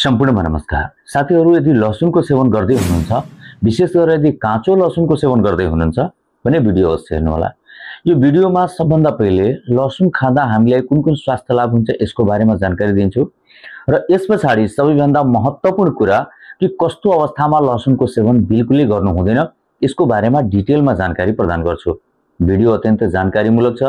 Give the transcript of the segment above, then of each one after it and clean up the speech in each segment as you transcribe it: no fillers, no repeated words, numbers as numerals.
सम्पूर्णमा नमस्कार साथीहरु। यदि लसुनको सेवन गर्दै हुनुहुन्छ, विशेष गरेर यदि काँचो लसुनको सेवन गर्दै हुनुहुन्छ भने भिडियो अवश्य हेर्नु होला। यो भिडियोमा सबभन्दा पहिले लसुन खाँदा हामीलाई कुन कुन स्वास्थ्य लाभ हुन्छ यसको बारेमा जानकारी दिन्छु र यसपछि सबैभन्दा महत्त्वपूर्ण कुरा कि कस्तो अवस्थामा लसुनको सेवन बिल्कुलै गर्नु हुँदैन यसको बारेमा डिटेलमा जानकारी प्रदान गर्छु। भिडियो अत्यन्त जानकारीमूलक छ,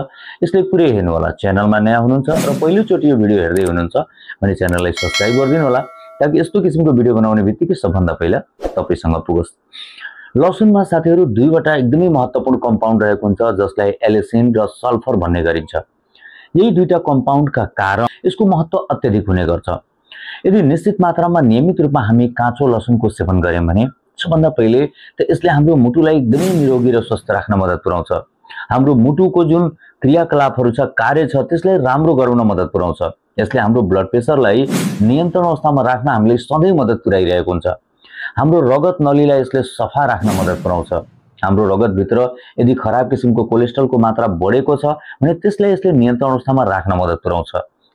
यसले पुरै हेर्नु होला। च्यानलमा नयाँ हुनुहुन्छ र पहिलोचोटि यो भिडियो हेर्दै हुनुहुन्छ भने च्यानललाई सब्स्क्राइब गरिदिनु होला ताकि यस्तो किसिमको भिडियो बनाउने बित्तिकै सबभन्दा पहिला तपाईसँग पुगोस्। लसुनमा साथीहरु दुईवटा एकदमै महत्त्वपूर्ण कम्पाउन्ड रहेको हुन्छ जसलाई एलिसिन र सल्फर भन्ने गरिन्छ। यही दुईटा कम्पाउन्डका कारण यसको महत्त्व अत्यधिक हुने गर्छ। यदि निश्चित मात्रामा नियमित रूपमा हामी काँचो लसुनको सेवन गर्यौं भने सबभन्दा पहिले त यसले हाम्रो मुटुलाई एकदमै निरोगी र स्वस्थ राख्न मद्दत पुर्याउँछ। हाम्रो मुटुको जुन क्रियाकलापहरु छ, कार्य छ, त्यसलाई राम्रो गराउन मद्दत पुर्याउँछ। यसले हाम्रो ब्लड प्रेसरलाई नियन्त्रण अवस्थामा राख्न हामीलाई सधैं मद्दत पुर्याइरहेको हुन्छ। हाम्रो रगत नलीलाई यसले सफा राख्न मद्दत पुर्याउँछ। हाम्रो रगत भित्र यदि खराब किसिमको कोलेस्ट्रोलको मात्रा बढेको छ भने त्यसलाई यसले नियन्त्रण अवस्थामा राख्न मद्दत पुर्याउँछ।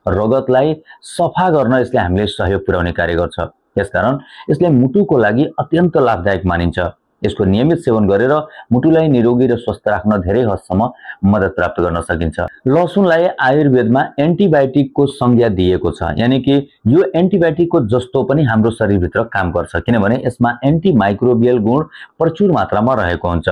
रगतलाई सफा गर्न यसले हामीलाई सहयोग पुर्याउने कार्य गर्छ। यसकारण यसले मुटुको लागि अत्यन्त लाभदायक मानिन्छ। यसको नियमित सेवन गरेर मुटुलाई निरोगी र स्वस्थ राख्न धेरै हदसम्म मद्दत प्राप्त गर्न सकिन्छ। लसुनलाई आयुर्वेदमा एन्टिबायोटिकको संज्ञा दिएको छ, यानी कि यो एन्टिबायोटिकको जस्तो पनि हाम्रो शरीरभित्र काम गर्छ किनभने यसमा एन्टिमाइक्रोबियल गुण प्रचुर मात्रामा रहेको हुन्छ।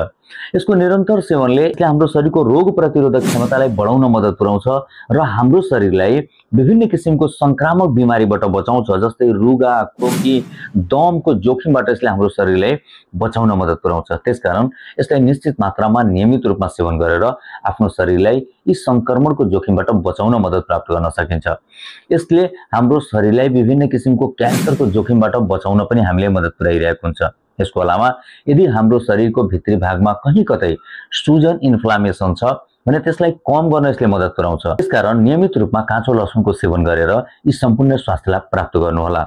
यसको निरन्तर सेवनले यसले हाम्रो शरीरको रोग प्रतिरोधक क्षमतालाई बढाउन मद्दत पुर्याउँछ र हाम्रो शरीरलाई विभिन्न किसिमको संक्रामक बिमारीबाट बचाउँछ, जस्तै रुगा, खोकी, दमको जोखिमबाट यसले हाम्रो शरीरलाई बचाउन मद्दत पुर्याउँछ। त्यसकारण यसलाई निश्चित मात्रामा नियमित रूपमा सेवन गरेर आफ्नो शरीरलाई यी संक्रमणको जोखिमबाट बचाउन मद्दत प्राप्त गर्न सकिन्छ। यसले हाम्रो शरीरलाई विभिन्न किसिमको क्यान्सरको जोखिमबाट बचाउन पनि हामीलाई मद्दत पुर्याइरहेको हुन्छ। यसको अलावा यदि हाम्रो शरीरको भित्री भागमा कहीं कतै सुजन इन्फ्लामेसन छ भने त्यसलाई कम गर्न यसले मद्दत पुर्याउँछ। त्यसकारण नियमित रूपमा काँचो लसुनको सेवन गरेर यी सम्पूर्ण स्वास्थ्य लाभ प्राप्त गर्नु होला।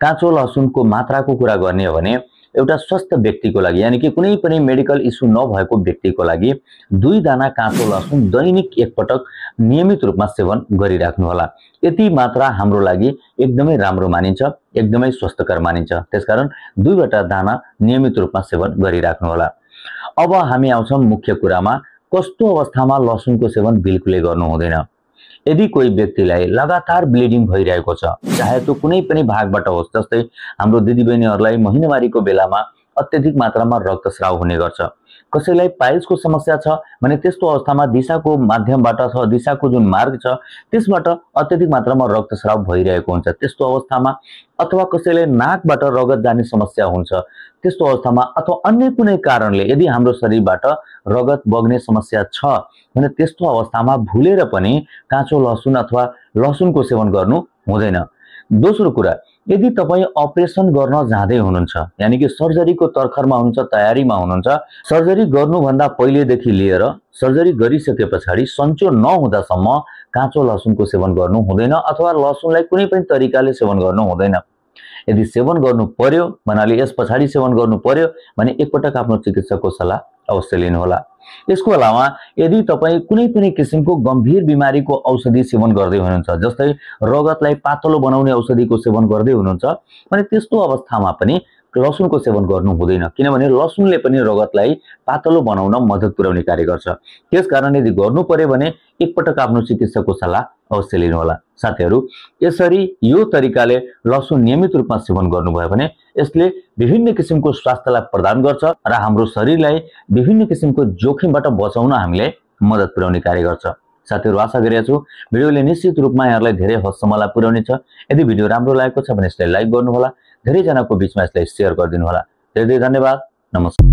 काँचो लसुनको मात्राको कुरा गर्ने हो भने एउटा स्वस्थ व्यक्तिको लागि, यानी कि कुनै पनि मेडिकल इस्यु नभएको व्यक्तिको लागि 2 दाना काँचो लसुन दैनिक एकपटक नियमित रूपमा सेवन गरिराख्नु होला। यति मात्रा हाम्रो लागि एकदमै राम्रो मानिन्छ, एकदमै स्वस्थकर मानिन्छ। त्यसकारण 2वटा दाना नियमित रूपमा सेवन गरिराख्नु होला। अब हामी आउँछौं मुख्य कुरामा, कस्तो अवस्थामा लसुनको सेवन बिल्कुलै गर्नु हुँदैन। यदि कोही व्यक्तिलाई लगातार ब्लिडिङ भइरहेको छ, चाहे त्यो कुनै पनि भागबाट होस्, जस्तै हाम्रो दिदीबहिनीहरूलाई महिनावारीको बेलामा अत्यधिक मात्रामा रक्तस्राव हुने गर्छ, कसैलाई पाइल्सको समस्या छ भने त्यस्तो अवस्थामा दिशाको माध्यमबाट छ, दिशाको जुन मार्ग छ त्यसबाट अत्यधिक मात्रामा रक्तस्राव भइरहेको हुन्छ, त्यस्तो अवस्थामा, अथवा कसैलाई नाकबाट रगत जाने समस्या हुन्छ त्यस्तो अवस्थामा, अथवा अन्य कुनै कारणले यदि हाम्रो शरीरबाट रगत बग्ने समस्या छ भने त्यस्तो अवस्थामा भुलेर पनि काँचो लसुन अथवा लसुनको सेवन गर्नु हुँदैन। दोस्रो कुरा, यदि तपाई अपरेसन गर्न जाँदै हुनुहुन्छ, यानी कि सर्जरीको तर्खरमा हुनुहुन्छ, तयारीमा हुनुहुन्छ, सर्जरी गर्नुभन्दा पहिलेदेखि लिएर सर्जरी गरिसकेपछि सन्चो नहुँदासम्म काँचो लसुनको सेवन गर्नु हुँदैन अथवा लसुनलाई कुनै पनि तरिकाले सेवन गर्नु हुँदैन। यदि सेवन गर्नु पर्यो भन्नाले यसपछि सेवन गर्नु पर्यो भने एकपटक आफ्नो चिकित्सकको सल्लाह अवश्य लिनु होला। यसको अलावा यदि तपाई कुनै पनि किसिमको गम्भीर बिमारीको औषधि सेवन गर्दै हुनुहुन्छ, जस्तै रगतलाई पातलो बनाउने औषधिको सेवन गर्दै हुनुहुन्छ भने त्यस्तो अवस्थामा पनि लसुनको सेवन गर्नु हुँदैन किनभने लसुनले पनि रगतलाई पातलो बनाउन मद्दत पुर्याउने कार्य गर्छ। त्यसकारण यदि गर्नु पर्यो भने एकपटक आफ्नो चिकित्सकको सल्लाह अवश्य लिनु होला। साथीहरु, यसरी यो तरिकाले लसुन नियमित रूपमा सेवन गर्नुभयो भने यसले विभिन्न किसिमको स्वास्थ्य लाभ प्रदान गर्छ र हाम्रो शरीरलाई विभिन्न किसिमको जोखिमबाट बचाउन हामीलाई मद्दत पुर्याउने कार्य गर्छ। साथीहरु, आशा गरेको छु भिडियोले निश्चित रूपमा यहाँलाई धेरै हदसम्म लाभ पुर्याउनेछ। यदि भिडियो राम्रो लागेको छ भने यसलाई लाइक गर्नु होला, धेरै जनाको बीचमा यसलाई शेयर गरिदिनु होला। धेरै धेरै धन्यवाद। नमस्कार।